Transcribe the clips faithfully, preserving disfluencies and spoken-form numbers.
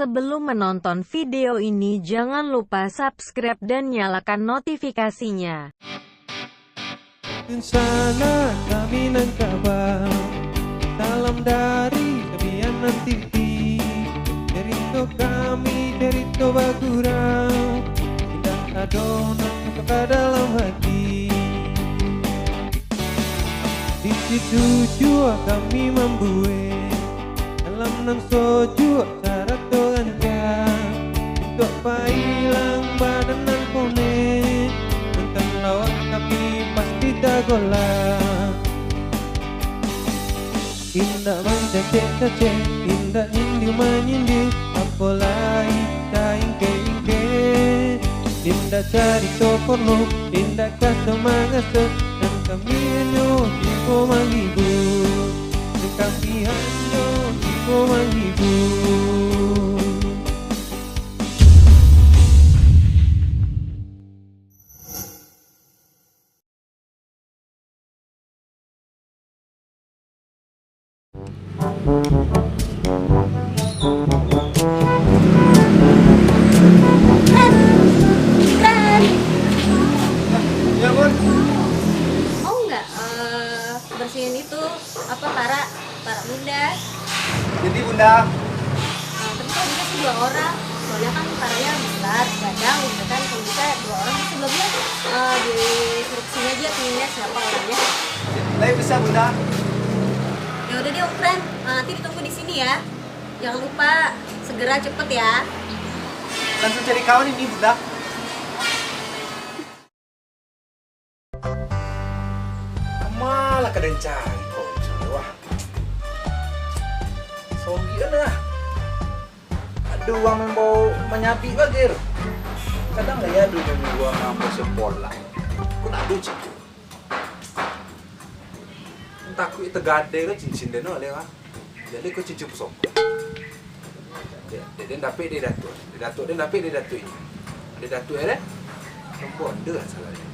Sebelum menonton video ini, jangan lupa subscribe dan nyalakan notifikasinya. Di sana kami nan kaba. Salam dari Sabianan T V. Cerito kami, cerito bagurau. Indak ado nan masuk ka dalam hati. Di situ jua kami mambuek alam nan sojuak sarato rancak. Untuak pailang badan nan ponek, nonton lawak tapi pasti tagolak. Indak mancacek-cacek, indak nyindir-manyindir, apo lai taingkek-ingkek. Indak carito porno, indak kaso-mangaso, nan kami hanyo tibo manghibur. Nan kami hanyo tibo manghibur. Ran! Ran! Ya, Bun. Mau nggak, eh, bersihin itu, apa, parak, parak Bunda? Jadi, Bunda. Nah, tapi kalau bisa sih dua orang, soalnya kan paraknya besar, gadang gitu kan. Kalau bisa dua orang, sebelumnya, eh, disuruh kesini aja, pinginnya siapa orangnya. Lai bisa, Bunda. Ya udah deh, Om Fran. Eh, nanti ditunggu di sini ya. Jangan lupa, segera cepet ya. Langsung cari kawan ini, Bunda. Kama lah ka den cari ko, wah. Sogi lah. Ado urang mambao manyabik bagai tu. Kadang lai ado nan manyuruah mambao sekolah. Ko ndak ado cincin. Takuik tagadai lo cincin den tu, alai, ah. Jadi ko cincin pusoko. Dek, dek den dapek dek datuak. Dek datuak den dapek dek datuak inyo. Dek datuak den, nomor ando lah salah den.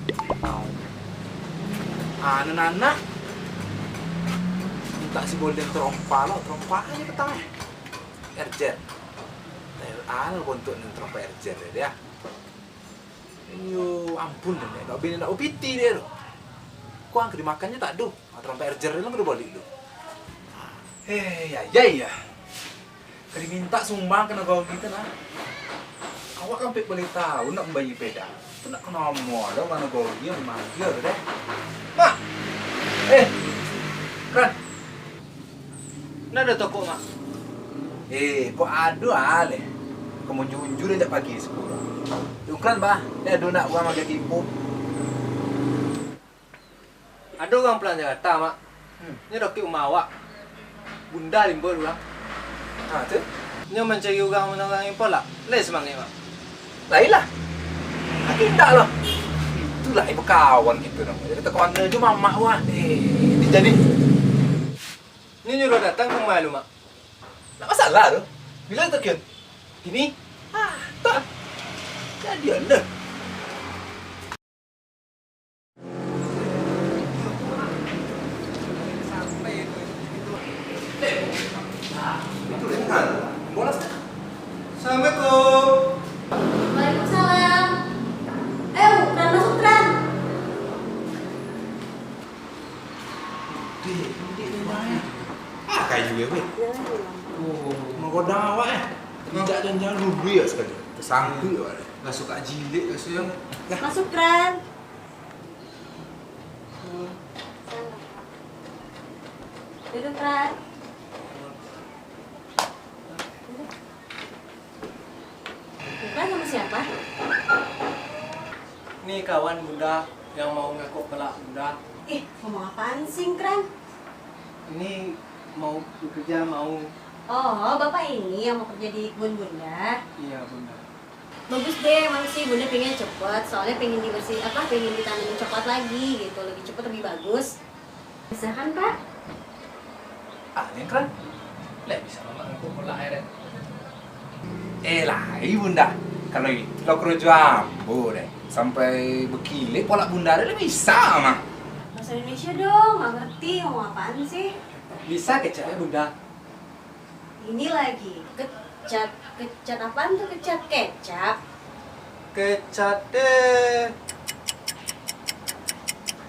Ah, nan anak. Mintak si Bolden tarompa lo, tarompa ajo patang, eh. Erjer. Ah, nan bontuak nan tarompa erjer dek den, ah. Iyo, ampun, den, ndak bini, ndak bapiti den tu. Kuang ka dimakannyo tak ado. Ah, tarompa erjer lo ka dibali tu. Eh, ya, ya, ya. Ka dimintak sumbang ka nagori tu nah. Awak kan ampek baleh taun nak mambayia peda. Tu nak ka nomor lo urang nagori nan mamanggil tu deh. Mak! Eh! Kran! Ndak ado toko, Mak. Eh, kok ado aleh. Ka munjua-unjua dek pagi siko. Ukran, bah, ndak ado nak urang magang tipu. Ado urang pulang Jakarta, Mak. Hmm. Nyo dakek umah awak. Bunda limbo urang. Ha, tu? Nyo mancari urang manolong impor lah. Lai samangaik, Mak. Lai lah. Aki indak lah. Itulah bakawan kito namonyo. Jadi takana jo mamak wah. Eh, jadi. Nyo nyuruah datang ka umah lu, Mak. Ndak masalah tu. Bilo tu, Kyun? Kini? Ah, tak. Jadi anda. Assalamualaikum. Waalaikumsalam. Eh, Ukran, masuk, Ukran. Dek, dek, dek, dek. Ah, kayu ya, weh. Oh, manggodang awak, eh. Tidak dan jangan dulu ya sekali. Tersangkut awak ni. Raso ka jilid, raso yang. Lah. Masuk, Kran. Duduk, Kran. Duduk. Kran sama siapa? Ni kawan Bunda yang mau ngakok kolak Bunda. Ih, ngomong apaan sih, Kran? Ini mau bekerja, mau. Oh, Bapak ini yang mau kerja di kebun Bunda? Iya, Bunda. Bagus deh, emang sih Bunda pengen cepet, soalnya pengen dibersih, apa, pengen ditanami coklat lagi gitu, lebih cepet, lebih bagus. Bisa kan, Pak? Ah, Nengkran. Lai bisa mamak ngangkok kolak aia deh. Eh, lai, Bunda. Kalau itu lah karajo ambo deh. Sampai bakilek kolak Bunda deh, lah bisa, Mak. Bahasa Indonesia dong, nggak ngerti ngomong apaan sih. Bisa kecek ya, Bunda. Ini lagi deket Kecat, kecat apaan tu kecat? Kecap? Kecat deh.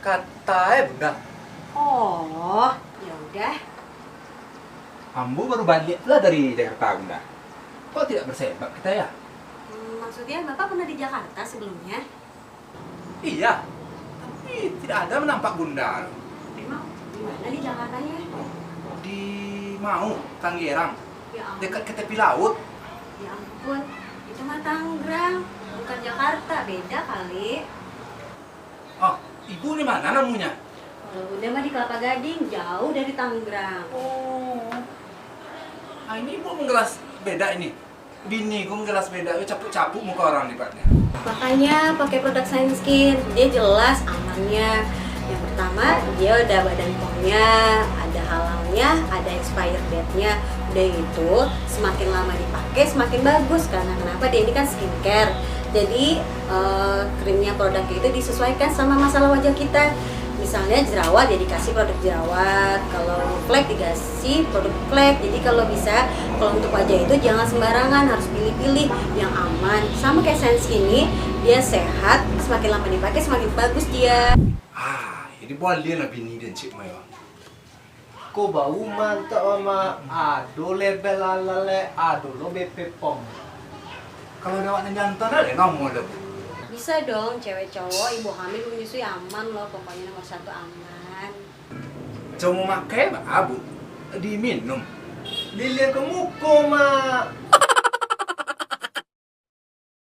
Kata eh, Bunda. Oh, ya udah. Ambo baru baliak pula dari Jakarta, Bunda. Kok tidak bersebab kita ya? Hmm, maksudnya Bapak pernah di Jakarta sebelumnya? Iya, tapi tidak ada menampak Bunda. Memang di mana di Jakartanya? Di Mawu, Tanggerang. Ya ampun. Dekat ke tepi laut. Ya ampun, itu mah Tangerang, bukan Jakarta, beda kali. Oh, ibu di mana namunya? Kalau Bunda mah di Kelapa Gading, jauh dari Tangerang. Oh. Ah, ini ibu menggelas beda ini. Bini ku menggelas beda, capuk-capuk muka orang libatnya. Makanya pakai produk Science Skin, dia jelas amannya. Yang pertama, dia ada badan pom-nya, ada halalnya, ada expired date-nya. Udah itu, semakin lama dipakai, semakin bagus. Karena kenapa? Dia ini kan skincare. Jadi, eh, krimnya, produknya itu disesuaikan sama masalah wajah kita. Misalnya jerawat, ya dikasih produk jerawat. Kalau flek, dikasih produk flek. Jadi kalau bisa, kalau untuk wajah itu jangan sembarangan, harus pilih-pilih yang aman. Sama kayak Science ini, dia sehat, semakin lama dipakai semakin bagus dia. Ah, jadi boleh lah bini dan cik Maya. Ko bau mantap, Mak. Ado lebel alalek, ado lo B P pom. Kalau dek awak nan jantan, ado namo dah, Bu? Bisa dong, cewek cowok, ibu hamil, menyusui aman loh, pokoknya nomor satu aman. Cuma makai, Mak, Bu? Diminum? Dilihat ke muko, Mak.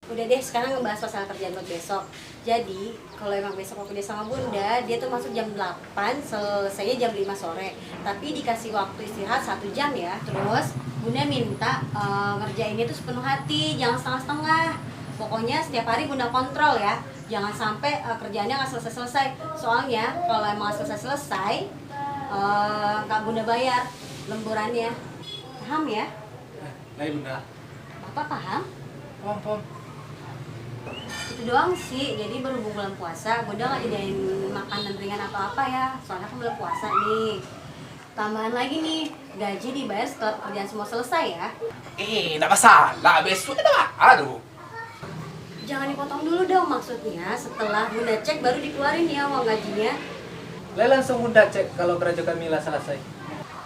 Udah deh, sekarang ngebahas masalah kerjaan buat besok. Jadi, kalau emang besok mau kerja sama Bunda, dia tuh masuk jam delapan, selesainya jam lima sore. Tapi dikasih waktu istirahat satu jam ya. Terus, Bunda minta, eh, ngerjainnya tuh sepenuh hati, jangan setengah-setengah. Pokoknya setiap hari Bunda kontrol ya. Jangan sampai, eh, kerjaannya nggak selesai-selesai. Soalnya, kalau emang nggak selesai-selesai, eh, nggak Bunda bayar lemburannya. Paham ya? Eh, baik, Bunda. Bapak paham? Paham, paham. Itu doang sih, jadi berhubung bulan puasa, Bunda nggak jadiin makanan ringan atau apa ya, soalnya kan bulan puasa nih. Tambahan lagi nih, gaji dibayar setelah pekerjaan semua selesai ya. Eh, ndak masalah, besok ada aduh. Jangan dipotong dulu dong, maksudnya setelah Bunda cek baru dikeluarin ya uang gajinya. Lah langsung Bunda cek kalau karajo kami lah selesai.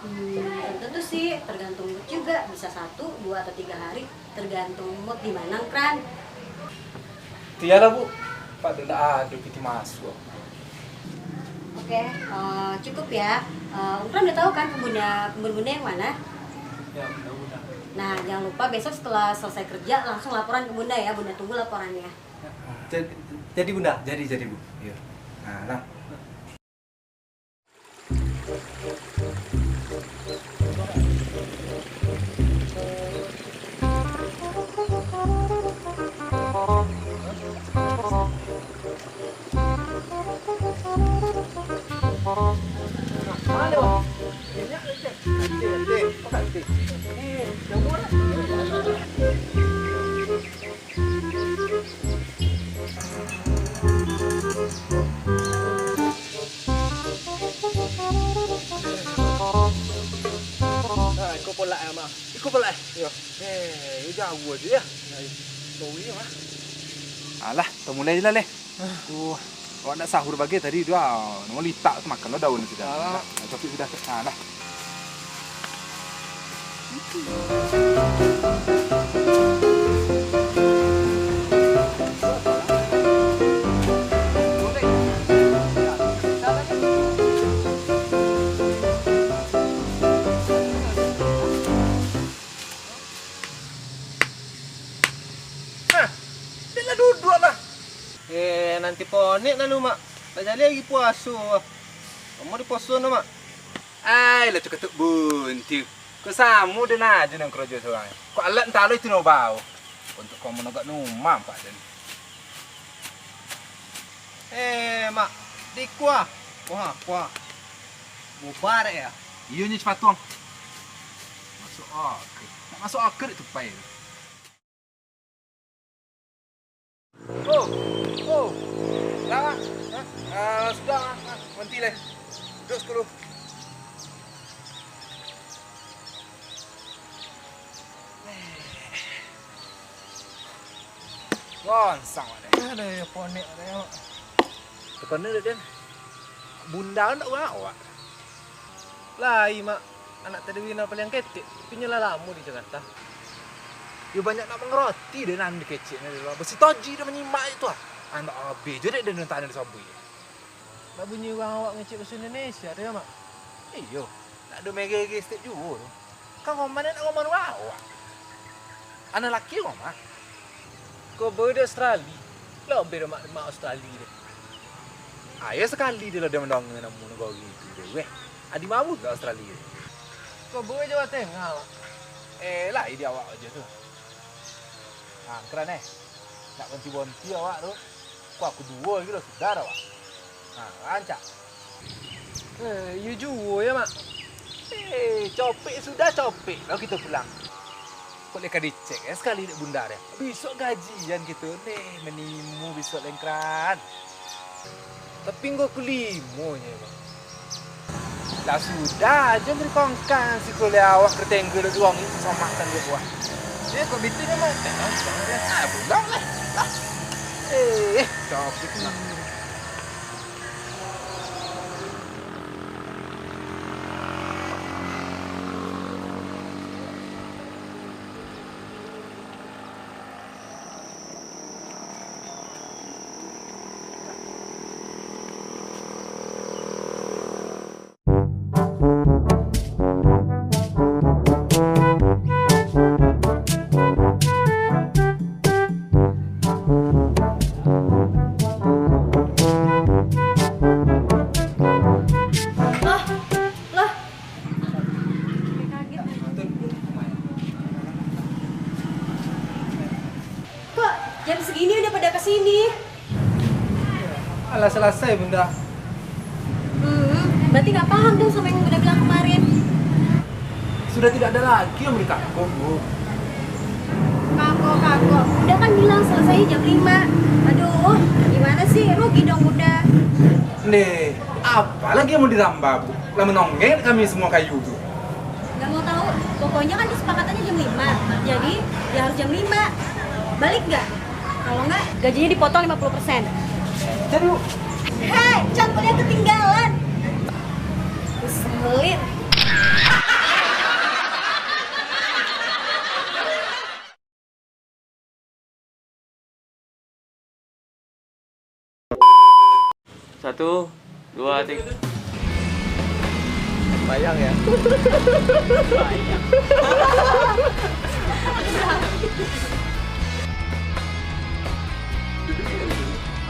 Hmm, belum tentu sih, tergantung mood juga, bisa satu, dua, atau tiga hari, tergantung mood di mana, Kran. Iyalah, Bu, Pak, tu ndak ado piti masuk. Oke, eh, cukup ya. Eh, Ungkran udah tahu kan kebunnya, kebun Bunda yang mana? Ya, udah, udah. Nah, jangan lupa besok setelah selesai kerja langsung laporan ke Bunda ya. Bunda tunggu laporannya. Jadi, jadi Bunda? Jadi, jadi, Bu. Iya. Nah, nah. Nah, iko polak ya, Mak. Iko polak, eh? Iyo. Eh, iyo jauah ajo ya. Nah, iyo. Jauah ya, Mak. Alah, tamulai je lah, leh. Uh, awak ndak sahur bagai tadi tu, ah. Namo litak tu makan lo daun sudah. Alah. Nah, copik sudah. Nah, dah. Nah, dek lah duduak lah. Eh, nanti ponek lalu, Mak. Lah jaleh lagi puaso. Amuah diposo no, Mak. Ai, lah tu katuk buntu. Kok samo den ajo nan karajo surang. Kok alat entah lo itu no bao. Untuk kau manogak numa, Pak Den. Eh, Mak. Di kuah. Kuah, kuah. Mubarek ya? Iyo nyo, Cipatuang. Masuk akal. Nak masuk akal itu pai tu. Oh, oh. Lah, ah, ah, sudah, ah, ah, berhenti leh. Duduk sepuluh. Ponsang, Mak, deh. Aduh, yo ponek, Mak, yo. Takono dek den. Bunda ndak urang awak. Lai, Mak. Anak tadi nan paliang ketek, tapi nyo lah lamo di Jakarta. Yo banyak nak mangaroti dek nan kecek ni dulu. Basi toji dah manyimak itu ah. Anak abih jo dek den tanyo disabuik. Nak bunyi urang awak ngecek baso Indonesia tu yo, Mak? Iyo, nak ado mege-ge stek juo tu. Kan Roma ni nak Roma urang awak. Anak laki Roma. Ko baru di Australia. Lah obe mak, mak Australia tu. Ayo sakali dia lah dia mandanga namo nagari tu deh, weh. Adi mabu lah Australia tu. Ko baru Jawa Tengah, Mak. Eh, lah di awak aja tu. Ha, keren eh. Nak bonti-bonti awak tu. Ko aku duo lagi lah sudah dah, Mak. Ha, rancak. Eh, iyo juo yo, Mak. Eh, copek sudah copek lah kito pulang. Kok lai ka dicek yo sakali dek bunda deh. Bisuak gajian kito neh, manimu bisuak lengkran. Tapi nggo kulimo nyo, Mak. Lah sudah, jan bari kongkang siko lai awak ka tenggo dek duo ngik somakan dek buah. Eh, kok bitu nyo, Mak? Ah, pulang lah. Lah. Eh, copek, Mak. Lah, lah. Kok jam segini udah pada ke sini? Alah, selesai, Bunda. Hmm, berarti nggak paham dong sama yang Bunda bilang kemarin. Sudah tidak ada lagi yang mau dikagok, Bu. Kagok, kagok. Bunda kan bilang selesai jam lima. Aduh, gimana sih? Rugi dong Bunda. Ndeh, apa lagi yang mau dirambah, Bu? Lah menonggeng kami semua kayu tu. Nggak mau tahu. Pokoknya kan kesepakatannya jam lima. Jadi, ya harus jam lima. Balik nggak? Kalau nggak, gajinya dipotong lima puluh persen. Jadi, Bu. Hei, cat kuliah ketinggalan. Ngeselin. Satu, dua, tiga. Bayang ya.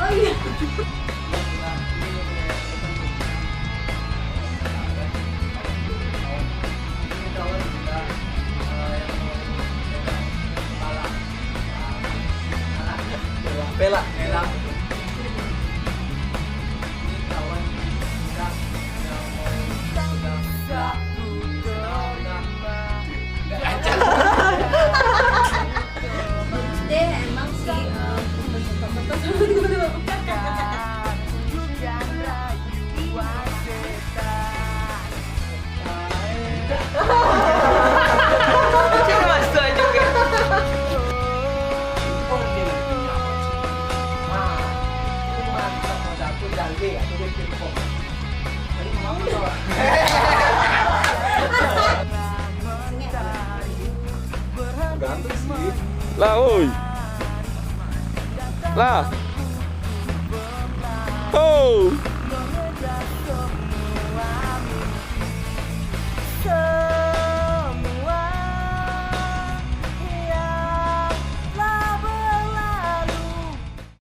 Oh iya. Pelak, pelak. Deh, emang sih, eh, Lah, oi. Lah. Oh.